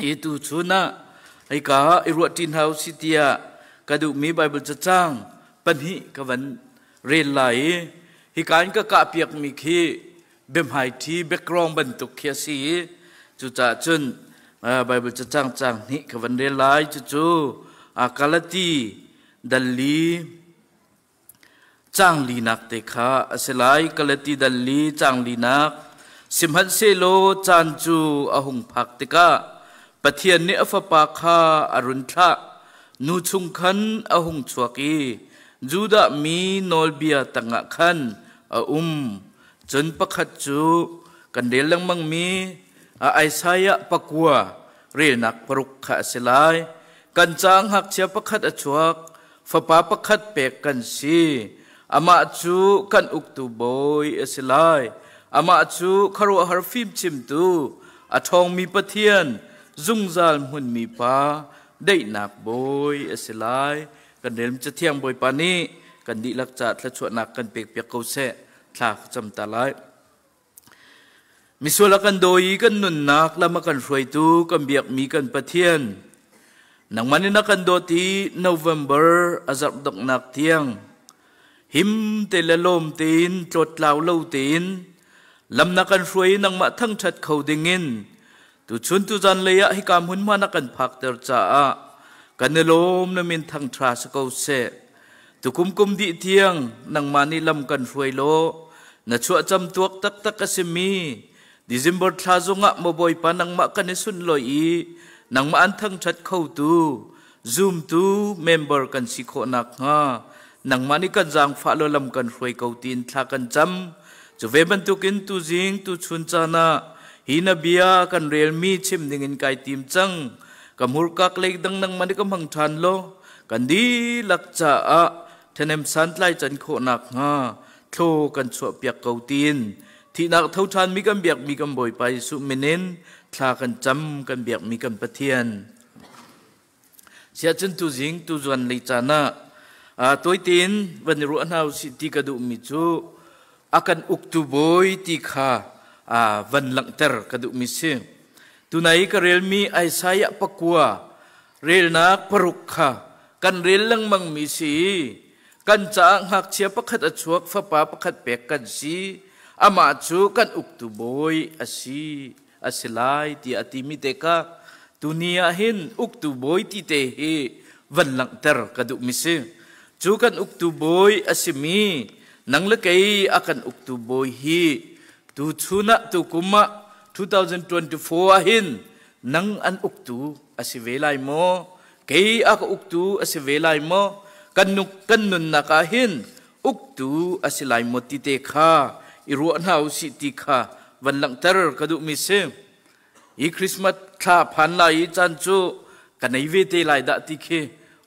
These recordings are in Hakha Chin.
I tu chun ah hika i ruahṭi hna usih tiah ka duhmi Baibal cacang pahnih ka van rel lai i hika in ka kahpiakmi khi biahmaiṭhi background bantuk khi a si i cucaah cun Baibal cacang caang hnih ka van rel lai. Cucu Galati dal li Caang linak te kha a si lai. Galati dal li caang linak. Sihmanhsehlaw caan cu a hung phak tikah Pathian nih a Fapa kha a run thlah. Nu chung khan a hung chuak i Judah mi nawlbia tangah khan a um. Cun pakhat cu kan rel lengmangmi Isaiah pakua relnak paruk kha a si lai. Kan caah ngakchia pakhat a chuak, fapa pakhat pek kan si. Amah cu kan uktu bawi a si lai. Amah cu khuaruahhar fimchimtu, a ṭhawngmi Pathian, zungzal hmunmi Pa, daihnak bawi a si lai. Kan rel Cathiang Bawipa nih kan dihlak caah thluachuahnak kan pekpiak ko seh. Thla ka cam ta lai. Misual a kan dawi i kan nunnak lam a kan hruaitu kan biakmi kan Pathian, nangmah nih na kan dawt i November a zarh donghnak tiang him te le lawm tein tlawttlau lo tein lam na kan hruai i nangmah thangṭhat kho dingin tuchun tuzan lei ah hika hmunhma na kan phakter caah kan i lawm na min thangṭha si ko seh. Tukum kum dih tiang nangmah nih lam kan hruai law na chuahcam tuak taktak a simi December thla zongah maw Bawipa nangmah kan i sunlawi i nangmah an thangṭhat khotu zumtu member kan si khawh nakhnga nangmah nih kan zaangfah law lam kan hruai ko tiin thla kan cam. Cu ve bantukin tuzing tuchun caan ah hi na bia kan relmi chim dingin kai tim cang. Ka hmurkak lei dang nangmah nih ka hmang ṭhan law kan dihlak caah ṭhahnem santlai can khawh nakhnga thlaw kan chuahpiak ko tiin thihnak tho ṭhanmi kan biakmi kan Bawipa Jesuh min in thla kan cam kan biakmi kan Pathian. Siahcun tuzing tuzuan lei caan ah tawitein van i ruah hna usih ti ka duhmi cu a kan uktu bawi ti kha van langhter ka duhmi si. Tunai ka relmi Isaiah pakua relnak paruk kha kan rel lengmangmi si. Kan caah ngakchia pakhat a chuak, fapa pakhat pek kan si. Amah cu kan uktu bawi a si a si lai tiah a timi te kha tuni ah hin uktu bawi ti te hi van langhter ka duhmi si. Cu kan uktu bawi a simi nang le kei a kan uktu bawi hi tu chun ah tu kum ah 2024 ah hin nang an uktu a si ve lai maw? Kei a ka uktu a si ve lai maw? Kan nuk kan nunnak ah hin uktu a si lai maw ti te kha i ruah hna usih ti kha van langhter ka duhmi si. Hi Christmas thla phan lai i caan cu ka nei ve te lai dah ti khi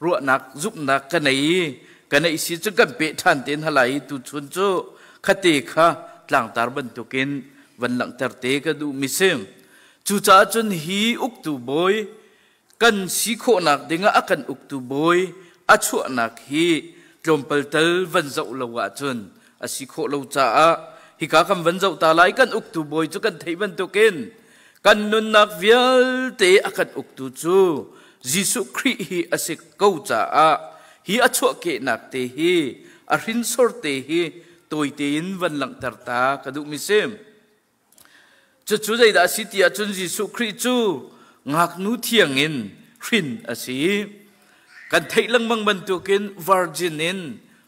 ruahnak zumhnak ka nei i ka neih si cu kan peh ṭhan te hna lai i tuchun cu khate kha tlangtar bantukin van langhter te ka duhmi si. Cucaah cun hi uktu bawi kan si khawhnak dingah a kan uktu bawi a chuahnak hi tlawmpal tal van zoh lo ahcun a si khawh lo caah hika kan van zoh ta lai. Kan uktu bawi cu kan theih bantukin kan nunnak vialte a kan uktu cu Jesuh Khrih hi a si ko caah hi a chuahkehnak te hi a hrinsor te hi tawi tein van langhter ta ka duhmi si. Cucu zeidah a si ti ahcun Jesuh Khrih cu ngaknu thiang in hrin a si. Kan theih lengmang bantukin virgin in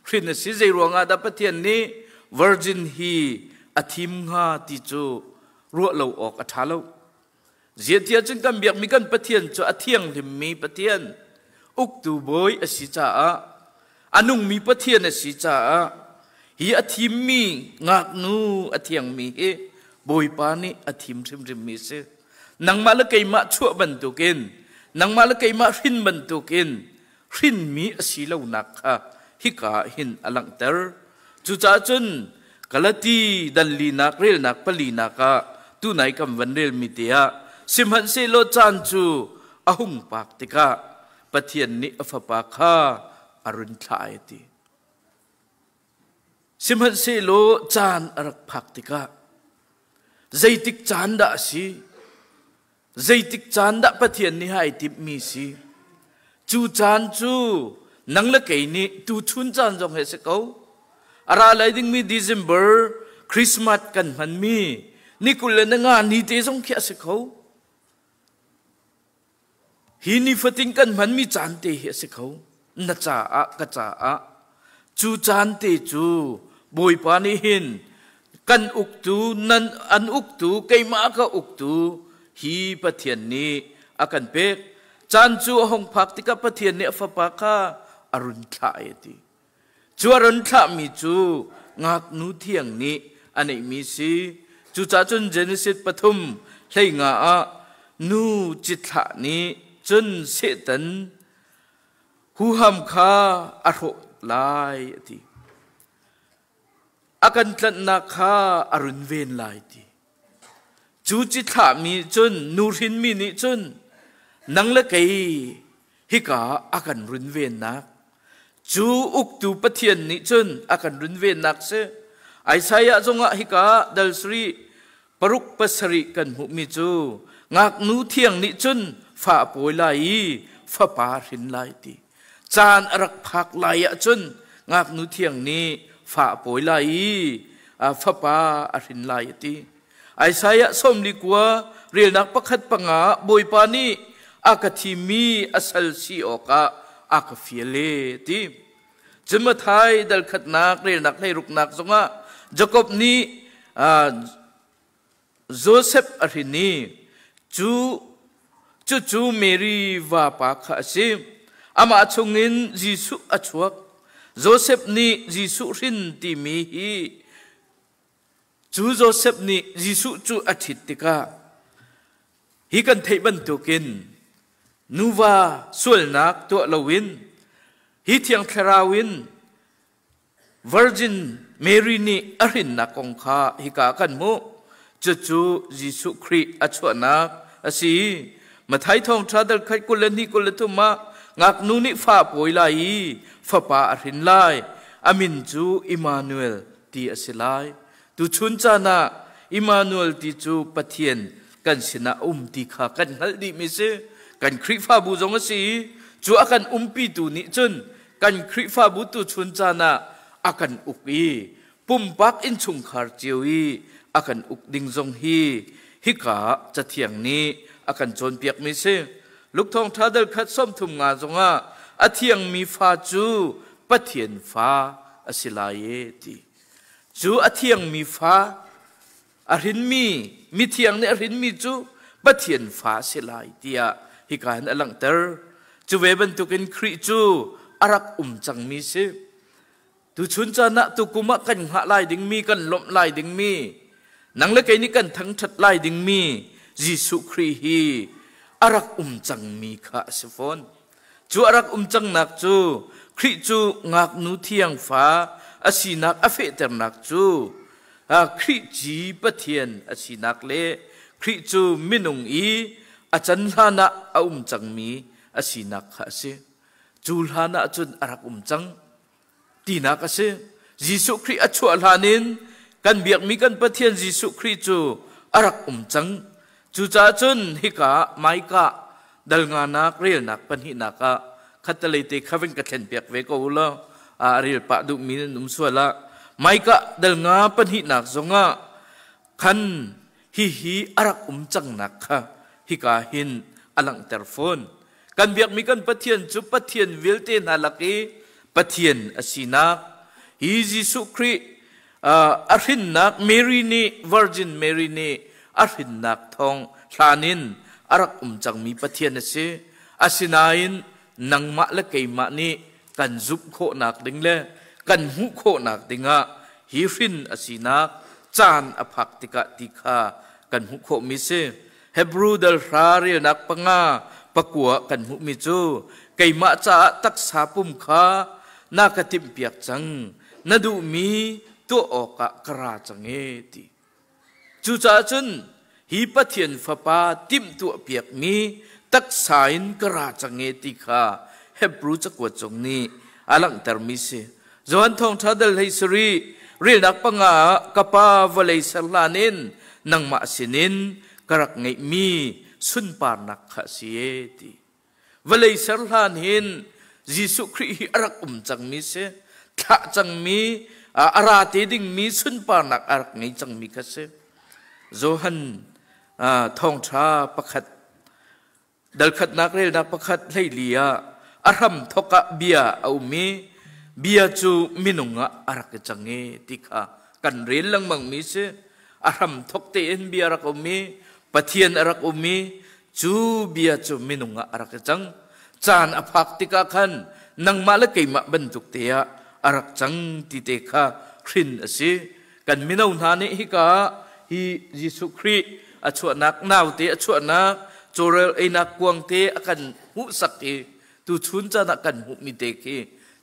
hrin a si. Zei ruangah dah Pathian nih virgin hi a thim hnga ti cu ruah lo awk a ṭha lo. Ziahtiah cun kan biakmi kan Pathian cu a thianghlimmi Pathian, uktu bawi a si caah, a nungmi Pathian a si caah, hi a thimmi ngaknu a thiangmi hi Bawipa nih a thim hrimhrimmi a si. Nangmah le keimah chuah bantukin, nangmah le keimah hrin bantukin hrinmi a si lonak kha hika ah hin a langhter. Cucaah cun Galati dal linak relnak palinak ah tunai kan van relmi te ah sihmanhsehlaw caan cu a hung pak tikah Pathian nih a fapa kha a run thlah ai ti. Sihmanhsehlaw caan a rak phak tikah zeitik caan dah a si? Zeitik caan dah Pathian nih ai timhmi si? Cu caan cu nang le kei nih tuchun caan zong he si ko. A ra lai dingmi December Christmas kan hmanmi ni 25 ni te zong khi a si kho. Hi nifatin kan hmanmi caan te hi a si kho. Na caah ka caah cu caan te cu Bawipa nih hin kan uktu nan an uktu keimah ka uktu hi Pathian nih a kan pek. Caan cu a hung phak tikah Pathian nih a fapa kha a run thlah ai a ti. Cu a run thlahmi cu ngaknu thiang nih a neihmi si. Cucaah cun Genesis 3 15 ah nu cithlah nih cun Satan huham kha a hrawh lai a ti. A kan tlanhnak kha a runven lai ti. Cu cithlahmi cun nu hrinmi nih cun nang le kei hika a kan runvennak cu uktu Pathian nih cun a kan runvennak si. Isaiah zongah hika dal sarih paruk pasarih kan hmuhmi cu ngaknu thiang nih cun fa a pawi lai i fapa hrin lai ti. Caan a rak phak lai ahcun ngaknu thiang nih fa a pawi lai i fapa a hrin lai a ti. Isaiah 49 relnak pakhat panga Bawipa nih a ka thimmi a sal si awkah a ka fial e ti. Cun Mathai dal khatnak relnak hleiruknak zongah Jakob nih Josef a hrin i cu cucu Mary vapa kha a si. Amah chungin Jesuh a chuak. Josef nih Jesuh hrin timi hi cu Josef nih Jesuh cu a ṭhit tikah hi kan theih bantukin nuva sualnak tuah loin hi Thiang Thlarau in Virgin Mary nih a hrinnak kong kha hika kan hmuh. Cucu Jesuh Khrih a chuahnak a si. Matthai thawngṭha dal khat 22 23 ah ngaknu nih fa a pawi lai i fapa a hrin lai. A min cu Immanuel ti a si lai. Tuchun caan ah Immanuel ti cu Pathian kan sinah a um ti kha kan hngalh dihmi si. Kan Khrihfabu zong a si i cu a kan umpitu nih cun kan Khrihfabu tuchun caan ah a kan uk i pumpak innchungkhar cio i a kan uk ding zong hi hika Cathiang nih a kan cawnpiakmi si. Luke Thawngṭha dal khat 35 zongah a thiangmi fa cu Pathian fa a si lai e ti. Cu a thiangmi fa a hrinmi mithiang nih a hrinmi cu Pathian fa a si lai tiah hika hin a langhter. Cu ve bantukin Khrih cu a rak um cangmi si. Tuchun caan ah tukum ah kan hngah lai dingmi, kan lawmh lai dingmi, nang le kei nih kan thangṭhat lai dingmi Jesuh Khrih hi a rak um cangmi kha a si fawn. Cu a rak um cangnak cu Khrih cu ngaknu thiang fa a sinak a fehternak cu Khrih ci Pathian a sinak le Khrih cu minung i a can hlan ah a um cangmi a sinak kha a si. Cu hlan ah cun a rak um cang tinak a si. Jesuh Khrih a chuah hlan in kan biakmi kan Pathian Jesuh Khrih cu a rak um cang. Cucaah cun hika Maika dal nganak relnak pahnihnak ah khattelei te kha vin ka thlen piak ve ko u law a rel pah duhmi nan um sual ah Maika dal nga pahnihnak zongah khan hihi a rak um cangnak kha hika hin a langhter fawn. Kan biakmi kan Pathian cu Pathian vialte hna lak i Pathian a sinak hi Jesuh Khrih a hrinnak Mary nih Virgin Mary nih a hrinnak thawng hlan in a rak um cangmi Pathian a si. Asinain nangmah le keimah nih kan zumh khawhnak ding le kan hmuh khawhnak dingah hi hrin a sinak caan a phak tikah ti kha kan hmuh khawhmi si. Hebrew dal hra relnak panga pakua kan hmuhmi cu keimah caah taksa pum kha na ka timhpiak cang na duhmi tuah awkah ka ra cang e ti. Cucaah cun hi Pathian Fapa timhtuahpiakmi taksa in ka ra cang e ti kha Hebrew cakuat zong nih a langhtermi si. Johan Thawngṭha dal hlei sarih relnak panga ah ka Pa vawlei ser hlan in nangmah sinin ka rak ngeihmi sunparnak kha a si e ti. Vawlei ser hlan hin Jesuh Khrih hi a rak um cangmi si. Thlah cangmi, a ra te dingmi sunparnak a rak ngei cangmi kha si. Johan thawngṭha pakhat Dalkhatnak relnak pakhat 14 ah a hram thawk ah bia a um i bia cu minung ah a rak i cang i ti kha kan rel lengmang mi si. A hram thawk tein bia a rak um i Pathian a rak um i cu bia cu minung ah a rak i cang. Caan a phak tikah khan nangmah le keimah bantuk te ah a rak cang ti te kha hrin a si. Kan mino hna nih hika hi Jesuh Khrih a chuahnak naute a chuahnak cawrel einak kuang te a kan hmuhsak i tuchun caan ah kan hmuhmi te khi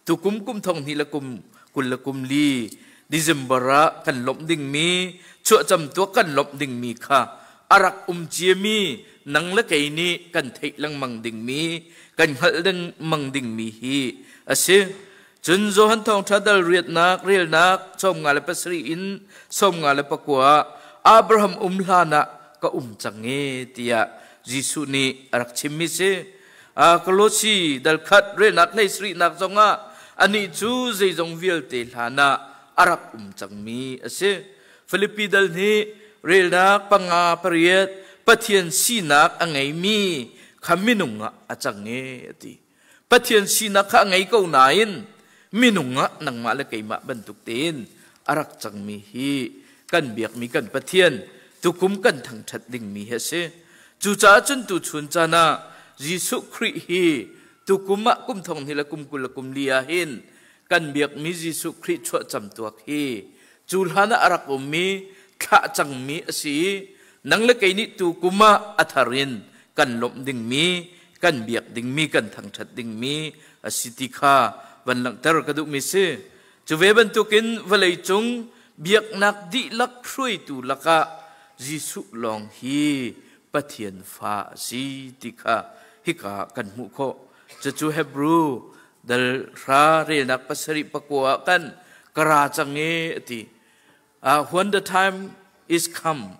tukum kum thong hnih le kum 24 December ah kan lawmh dingmi chuahcam tuak kan lawmh dingmi kha a rak um ciami nang le kei nih kan theih lengmang dingmi kan hngalh lengmang dingmi hi a si. Cun Johan Thawngṭha dal riatnak relnak 57 in 59 ah Abraham um hlan ah ka um cang e tiah Jesuh nih a rak chimmi si. Kolosi dal khat relnak 17nak zongah anih cu zeizong vialte hlan ah a rak um cangmi a si. Filipi dal nih relnak 5 8 Pathian sinak a ngeimi kha minung ah a cang e a ti. Pathian sinak kha a ngei ko nain minung ah nangmah le keimah bantuk tein a rak cangmi hi kan biakmi kan Pathian tukum kan thangṭhat dingmi hi a si. Cucaah cun tuchun caan ah Jesuh Khrih hi tukum ah kum thong hnih le kum 24 ah hin kan biakmi Jesuh Khrih chuahcam tuak hi cu hlan ah a rak ummi thlah cangmi a si i nang le kei nih tu kum ah a thar in kan lawmh dingmi kan biak dingmi kan thangṭhat dingmi a si ti kha van langhter ka duhmi si. Cu ve bantukin vawlei cung biaknak dihlak hruaitu lakah Jesuh lawng hi Pathian fa a si ti kha hika kan hmuh khawh. Cucu Hebrew dal hra relnak 7 9 ah kan ka ra cang e a ti. When the time is come,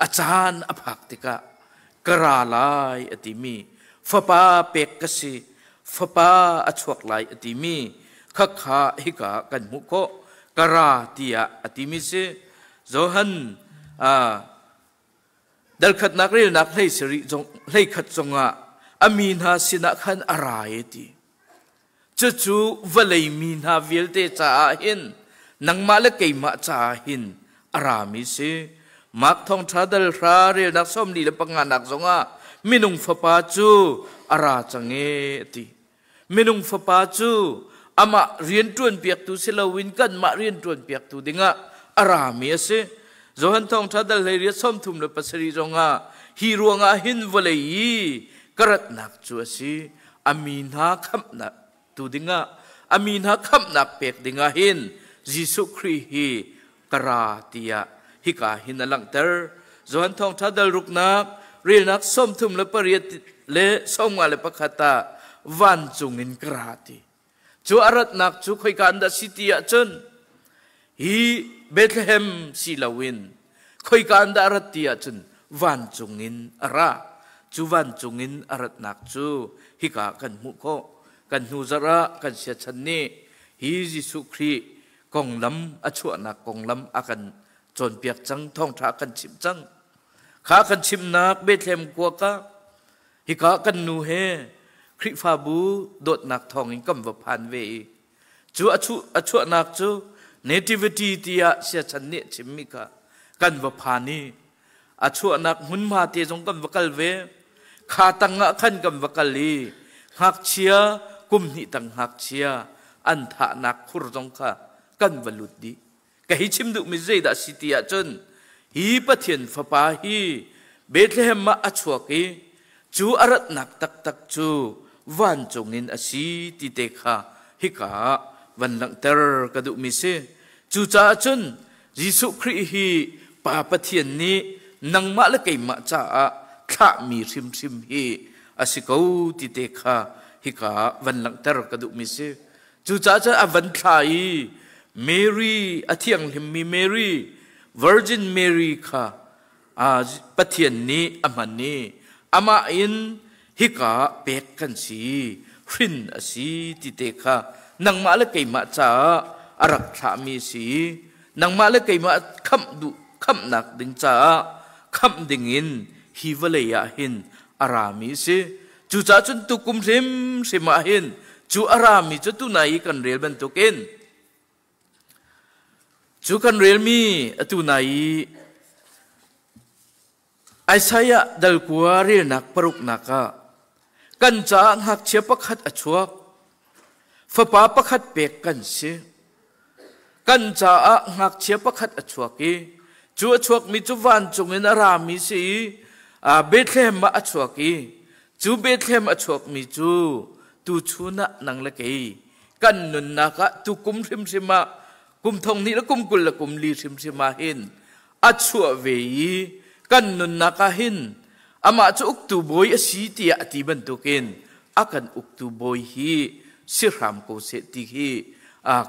a caan a phak tikah ka ra lai a timi fapa pek ka si, fapa a chuak lai a timi khakha hika kan hmuh khawh. Ka ra tiah a timi si. Johan Dalkhatnak relnak 17 zong 11 zongah a mi hna sinah khan a ra e ti. Cucu vawlei mi hna vialte caah hin nangmah le keimah caah hin a rami si. Mark thawngṭha dal hra relnak 45nak zongah minung fapa cu a ra cang e a ti. Minung fapa cu amah rianṭuan piaktu si loin kanmah rianṭuan piaktu dingah a rami a si. Johan Thawngṭha dal 18 37 zongah hi ruangah hin vawlei i ka ratnak cu a si. A mi hna khamhnak tu dingah, a mi hna khamhnak pek dingah hin Jesuh Khrih hi ka ra tiah hika hin a langhter. Johan Thawngṭha dal ruknak relnak 38 le 51 ah vancung in ka ra ti. Cu a ratnak cu khoika an dah si ti ahcun hi Bethlehem si loin khoika an dah rat ti ahcun vancung in a ra. Cu vancung in a ratnak cu hika kan hmuh khawh. Kan hnu zarh ah kan siachan nih hi Jesuh Khrih konglam a chuahnak konglam a kan cawnpiak cang, thawngṭha a kan chimh cang. Kha kan chimnak Bethlehem khua ka hika kan nu he Khrihfabu dawtnak thawngin kan va phan ve i cu a chuahnak cu nativity tiah siachan nih a chimmi kha kan va phan i a chuahnak hmunhma te zong kan va kal ve. Kha tang ah khan kan va kal i ngakchia kum hnih tang ngakchia an thahnak khur zong kha kan va lut dih. Ka hi chim duhmi zeidah si ti ahcun hi Pathian fapa hi Bethlehem ah a chuak i cu a ratnak taktak cu vancung in a si ti te kha hika ah van langhter ka duhmi si. Cucaah cun Jesuh Khrih hi Pa Pathian nih nangmah le keimah caah thlahmi hrimhrim hi a si ko ti te kha hika ah van langhter ka duhmi si. Cucaah cun a van thla i Mary, a thianghlimmi Mary, Virgin Mary kha Pathian nih a hman i Amah in hika ah pek kan si, hrin a si ti te kha nangmah le keimah caah a rak thlahmi a si. Nangmah le keimah khamh duh khamhnak ding caah khamh dingin hi vawlei ah hin a rami a si. Cucaah cun tukum hrimhrim ah hin cu a rami cu tunai i kan rel bantukin cu kan relmi atu nai i Isaiah dal kua relnak paruknak ah kan caah ngakchia pakhat a chuak, fapa pakhat pek kan si. Kan caah ngakchia pakhat a chuak i cu a chuakmi cu vancung in a rami si i Bethlehem ah a chuak i cu Bethlehem a chuakmi cu tuchun ah nang le kei kan nunnak ah tukum hrimhrim ah kum thong hnih le kum 20 le kum li hrimhrim ah hin a chuah ve i kan nunnak ah hin amah cu uktu bawi a si tiah a ti bantukin a kan uktu bawi hi si hram ko seh ti hi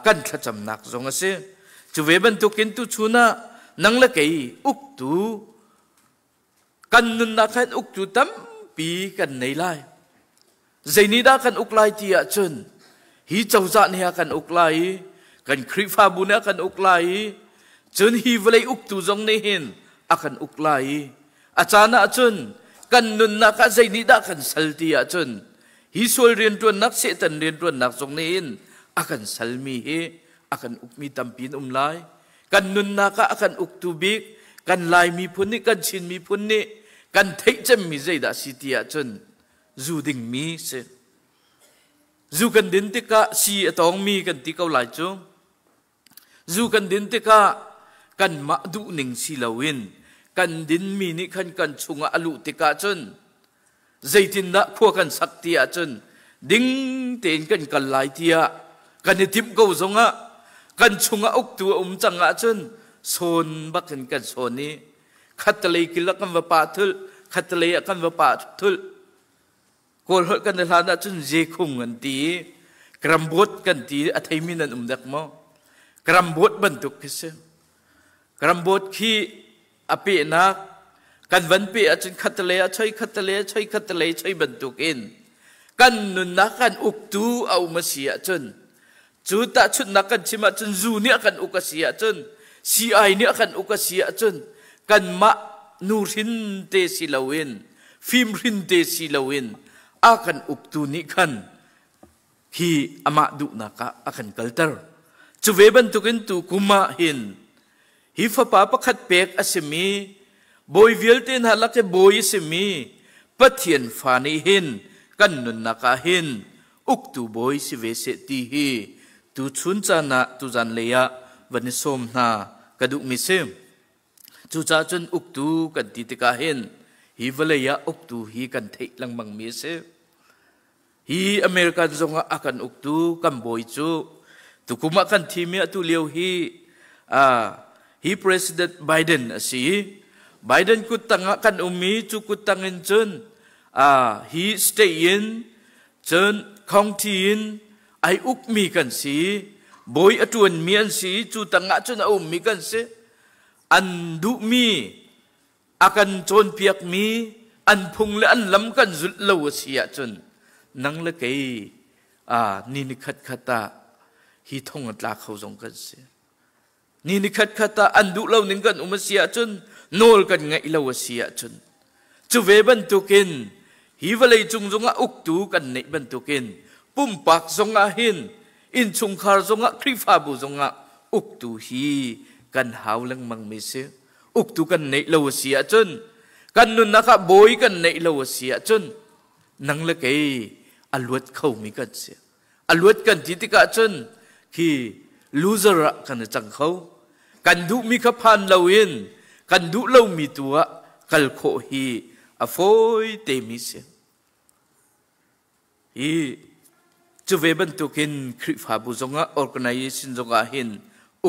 kan thlacamnak zong a si. Cu ve bantukin tuchun ah nang le kei uktu kan nunnak khan uktu tampi kan nei lai. Zei nih dah kan uk lai ti ahcun hi cozah nih a kan uk lai i kan Khrihfabu nih a kan uk lai i cun hi vawlei uktu zong nih hin a kan uk lai i a caan ahcun kan nunnak ah zei nih dah kan sal ti ahcun hi sual rianṭuannak Satan rianṭuannak zong nih hin a kan salmi hi a kan ukmi tampi in um lai. Kan nunnak ah a kan uktu bik kan Lai miphun nih kan Chin miphun nih kan theih cemmi zeidah si ti ahcun zu dingmi si. Zu kan din tikah si a tawngmi kan ti ko lai cu. Zu kan din tikah kanmah duhning si loin kan dinmi nih khan kan chungah a luh tikah cun zeitindah khua kan sak ti ahcun ding tein kan kal lai tiah kan i timh ko zongah kan chungah uktu a um cang ahcun sawn bakin kan sawn i khattelei kil ah kan va pah thulh, khattelei ah kan va pah thulh. Kawl holh kan i hlan ahcun zekhung an ti i krambot kan ti a theimi nan um dek maw? Krambot bantuk khi si. Krambot khi a pehnak kan van peh ahcun khattelei ah choi, khattelei ah choi, khattelei choi bantuk in kan nunnak kan uktu a um a si ahcun Cu tahchunhnak kan chim ahcun zu nih a kan uk a si ahcun sii nih a kan uk a si ahcun kanmah nuhrin te si loin fimhrin te si loin a kan uktu nih khan hi amah duhnak ah a kan kalter. Cu ve bantukin tu kum ah hin hi fapa pakhat pek a simi bawi vialte hna lak i bawi a simi Pathian fa nih hin kan nunnak ah hin uktu bawi si ve seh ti hi tuchun caan ah tuzan lei ah van i sawm hna ka duhmi si. Cucaah cun uktu kan ti tikah hin hi vawlei ah uktu hi kan theih lengmangmi a si. Hi American zongah a kan uktu kan bawi cu tukum ah kan thimi atu lio hi hi President Biden a si. Biden kut tangah kan ummi cu kut tang in cun hi state in cun county in ai ukmi kan si. Bawi a ṭuanmi an si. Cu tangah cun a ummi kan si. An duhmi a kan cawnpiakmi an phung le an lam kan zulh lo a si ahcun nang le kei ni ni khat khat ah hi thong a tla kho zong kan si. Ni ni khat khat ah an duh lo ning kan um a si ahcun nawl kan ngaih lo a si ahcun cu ve bantukin hi vawlei cung zongah uktu kan neih bantukin pumpak zongah hin innchungkhar zongah Khrihfabu zongah uktu hi kan hau lengmang mi si. Uktu kan neih lo a si ahcun kan nunnak ah bawi kan neih lo a si ahcun nang le kei a luat khomi kan si. A luat kan ti tikah cun khi loser ah kan i cang kho. Kan duhmi kha phan loin kan duh lomi tu ah kal khawh hi a fawi temi si. Hi cu ve bantukin Khrihfabu zongah organization zongah hin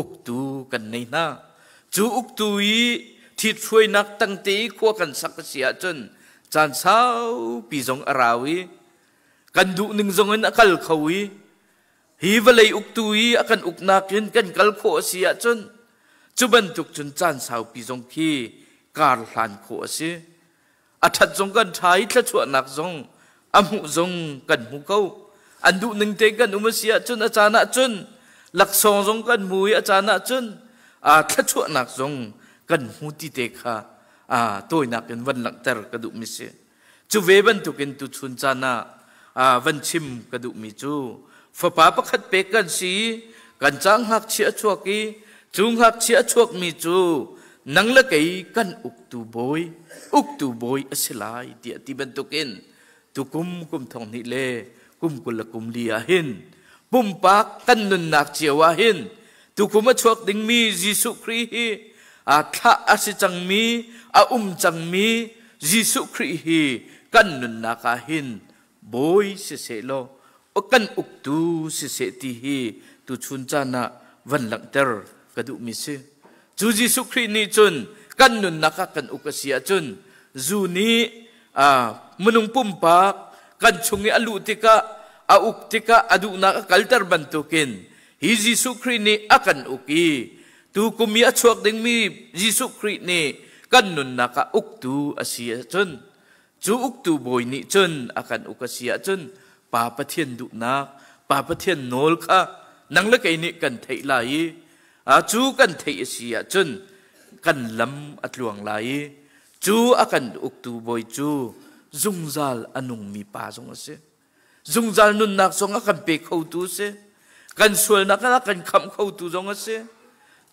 uktu kan nei hna. Cu uktu i ṭhithruainak tangte i khua kan sak a si ahcun caan saupi zong a rau i kan duhning zong in a kal kho i hi vawlei uktu i a kan uknak in kan kal khawh a si ahcun cu bantuk cun caan saupi zong khi kar hlan khawh a si. A ṭhat zong kan ṭha i thluachuahnak zong a hmuh zong kan hmu ko. An duh ning te kan um a si ahcun a caan ahcun laksawng zong kan hmu i a caan ahcun thluachuahnak zong kan hmu ti te kha tawinak in van langhter ka duhmi si. Cu ve bantukin tuchun caan ah van chim ka duhmi cu fapa pakhat pek kan si kan ca ngakchia a chuak i cu ngakchia a chuakmi cu nang le kei kan uktu bawi uktu bawi a si lai tiah ti bantukin tukum kum thong hnih le kum 24 ah hin pumpak kan nunnak cio ah hin tukum a chuak dingmi Jesuh Khrih hi a thlah a si cangmi a um cangmi Jesuh Khrih hi kan nunnak ah hin bawi siseh law kan uktu siseh ti hi tuchun caan ah van langhter ka duhmi si. Cu Jesuh Khrih nih cun kan nunnak ah kan uk a si ahcun zu nih minung pumpak kan chung i a luh tikah a uk tikah a duhnak a kalter bantukin hi Jesuh Khrih nih a kan uk i tu kum i a chuak dingmi Jesuh Khrih nih kan nunnak ah uktu a si ahcun cu uktu bawi nih cun a kan uk a si ahcun Pa Pathian duhnak Pa Pathian nawl kha nang le kei nih kan theih lai i cu kan theih a si ahcun kan lam a tluang lai i cu a kan uktu bawi cu zungzal a nungmi pa zong a si. Zungzal nunnak zong a kan pe khotu a si. Kan sualnak a kan khamh khotu zong a si.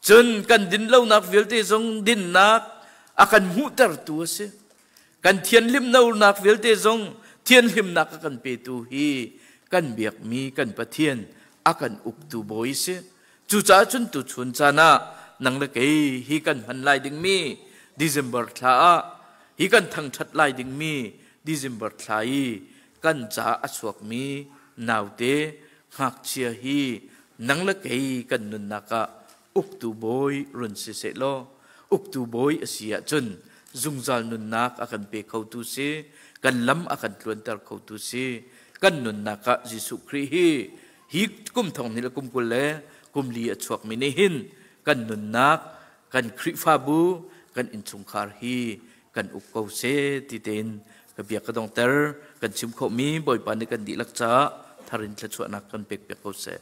Cun kan dinlonak vialte zong dinnak a kan hmuhtertu a si. Kan thianhlimnak vialte zong thianhlimnak a kan petu hi kan biakmi kan Pathian a kan uktu bawi si. Cucaah cun tuchun caan ah nang le kei hi kan hman lai dingmi December thla ah hi kan thangṭhat lai dingmi December thla i kan ca a chuakmi naute ngakchia hi nang le kei kan nunnak ah uktu bawi run si seh law uktu bawi a si ahcun zungzal nunnak a kan pe khotu si kan lam a kan tluanter khotu si kan nunnak ah Jesuh Khrih hi hi kum thong hnih le kum 20 le kum li a chuakmi nih hin kan nunnak kan Khrihfabu kan innchungkhar hi kan uk ko seh ti tein ka bia ka dongter. Kan chim khawhmi Bawipa nih kan dihlak caah thar in thluachuahnak kan pek piak ko seh.